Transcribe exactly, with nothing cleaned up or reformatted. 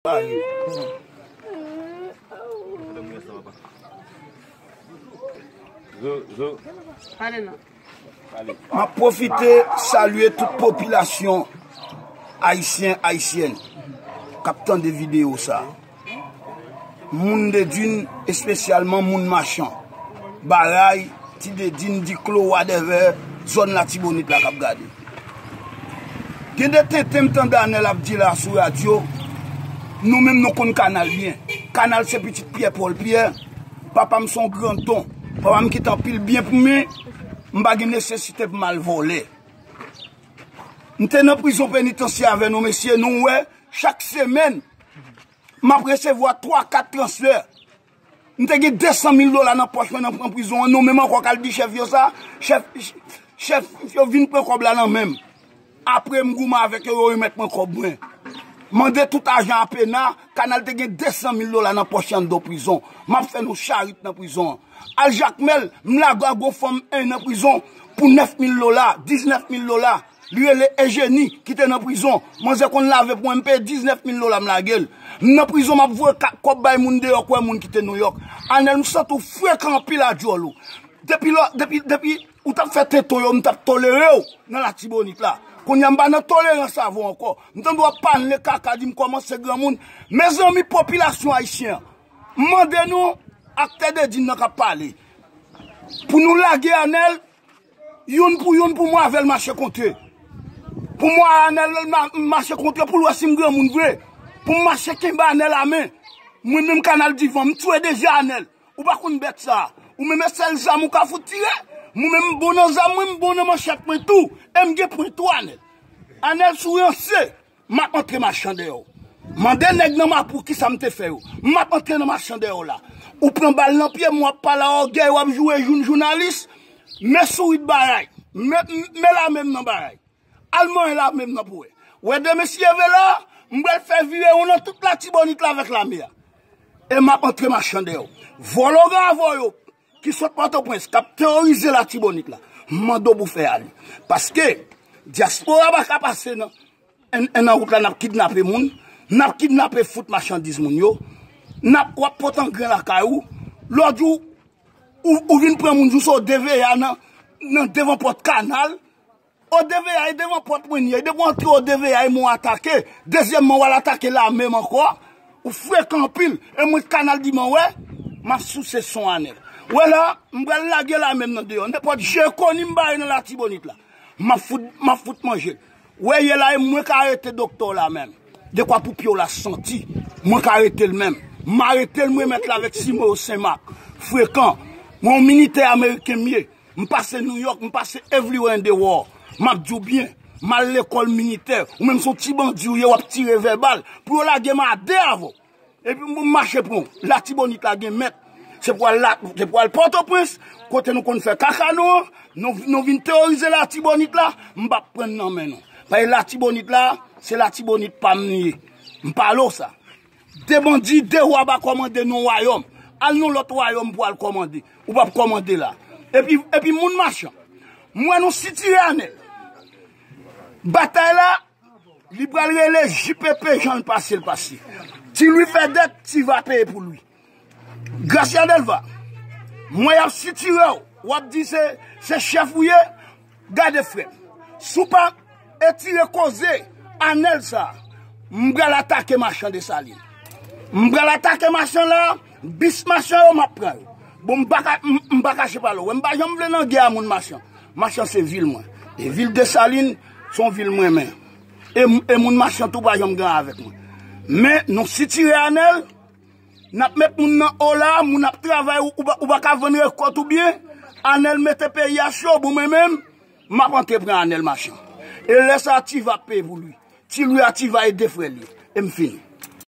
M ap pwofite salye tout popilasyon ayisyen, ayisyèn k ap tande videyo sa. Moun Dedin, espesyalman moun Machan, Baray, Ti Dedin, Diklo, whatever, zòn Latibonit la k ap gade. Gen de tenten m tande Anèl ap di la sou radyo, nou menm nou konn Kanal byen. Kanal se pitit Pyè Pòl Pyè, papa m se yon gran don, papa m kite anpil byen pou mwen, m pa gen nesesite pou m al vòlè. M te nan prizon penitansye avè nou mesye, nou wè, chak semèn, m ap resevwa twa, kat transfè. M te gen de san mil dola nan pòch mwen nan pran prizon an, nou menm ankò k al di chèf yo sa, chèf, chèf yo vin pran kòb la nan men m. Apre m goumen avèk yo, yo remèt mwen kòb mwen. Mande tout ajan a pena, Kanal te gen de san mil dola nan pòch li anndan prizon. M ap fè nou charit nan prizon an. Al Jakmèl, m lage a gon fanm en nan prizon pou nèf mil dola, diznèf mil dola. Li rele Ejeni ki te nan prizon. Manzè konn lave pou mwen, m peye diznèf mil dola, m lage l. M nan prizon, m ap voye ka-, kòb bay moun deyò, kwè moun ki te Nouyòk. Anèl, m santi w frekan anpil a djòl ou. Depi lò, depi, depi ou t ap fè tenten yo, m t ap tolere w nan Latibonit la. Kounye a, m pa nan tolerans avè w ankò. M tande w ap pale kaka, di m kòmanse granmoun. Mezanmi, popilasyon ayisyen an, m mande nou, aktè Dedin nan k ap pale, pou nou lage Anèl, youn pou youn, pou mwen avè l mache kontre. Pou mwen Anèl ma-, mache kontre, pou l wè si m granmoun vre. Pou m mache kenbe Anèl a men. Mwen menm Kanal divan, m tchwe deja Anèl. Ou pa konn bèt sa. Ou menm e sèl zam ou ka fout tire. Mwen menm m bon nan zam mwen, m bon nan manchèt mwen tou. E m gen pwen tou Anèl. Anèl, si w ranse, m ap antre Machan dèyè w. Mande nèg nan Mapou kisa m te fè yo. M ap antre nan Machan dèyè w la. Ou pran bal nan pye m, w ap pale a ògèy, w ap joure jou-, jounalis. Men sourit Baray. Men, men lame m nan Baray. Al manyen lame m nan pou wè. Wè de mesye vela, m pral fè virewon nan tout Latibonit la avèk lame a. E m ap antre Machan dèyè w. Vòlò gravò yo ki sot Pòtoprens, k ap teworize Latibonit la, m mande w pou fè ale. Paske dyaspora pa ka pase nan, en, en nan wout la, n ap kidnape moun, n ap kidnape fout machandiz moun yo, n ap, w ap pot angren lakay ou, lòt jou, ou, ou vin pran moun jous o D V A nan, nan devan pòt Kanal, O D V A, e devan pòt mwen li ye. Depi w antre O D V A, e mwen w atake. Dezyèmman, w al atake lame m ankò. Ou frekan anpil. E mwen Kanal di mwen, wè, m ap souse son Anèl. Wè la, m pral lage lame m nan deyò. Nenpòt je koni m bare nan Latibonit la, m ap fout, m ap fout manje l. Wè ye la, e mwen ka arete doktè w la menm. Dekwa pou pye w la santi. Mwen ka arete l menm. M arete l, m remèt l avèk Simeo Senmak. Frekan. Mwen yon militè ameriken m ye. M pase Nouyòk, m pase everywhere in the world. M ap di w byen, m al lekòl militè. Ou menm se yon ti bandi ou ye, w ap tire vèbal. Pou yo lage m a de avè w. Epi m mache pran w. Latibonit la gen mèt. Se pou al la, se pou al Pòtoprens, kote nou konn fè kaka nou an. Nou, nou vin teworize Latibonit la, m p ap pran nan men nou. Paske Latibonit la, se Latibonit pa m li ye. M pale w sa. De bandi, de wa pa kòmande nan wayòm. Al nan lòt wayòm pou al kòmande. Ou p ap kòmande la. Epi, epi moun Machan, m wè nou sitire Anèl. Batay la, li pral rele J P P jan l pase l pase. Ti Lwi fè dèt, Ti Va peye pou Lwi. Gracia Delva, m wè y ap sitire w, w ap di se, se chèf ou ye. Gade frè m, si w pa etire koze Anèl sa, m pral atake Machan Desalin. M pral atake Machan la, bis Machan yo, m ap pran yo. Bon, m pa ka, m, m pa kache pale w. M pa janm vle nan gè a moun Machan. Machan se vil mwen. E vil Desalin, se yon vil m renmen. E, e moun Machan tou pa janm gen avèk mwen. Men, nou sitire Anèl, n ap met moun nan o la, moun ap travay, ou, ou pa, ou pa ka vann rekòt ou byen. Anèl mete peyi a cho, bon, mwen menm, m ap antre pran Anèl Machan. E lè sa a, Ti Va ap peye pou Lwi. Ti Lwi a, Ti Va e de frè l ye. E m fini.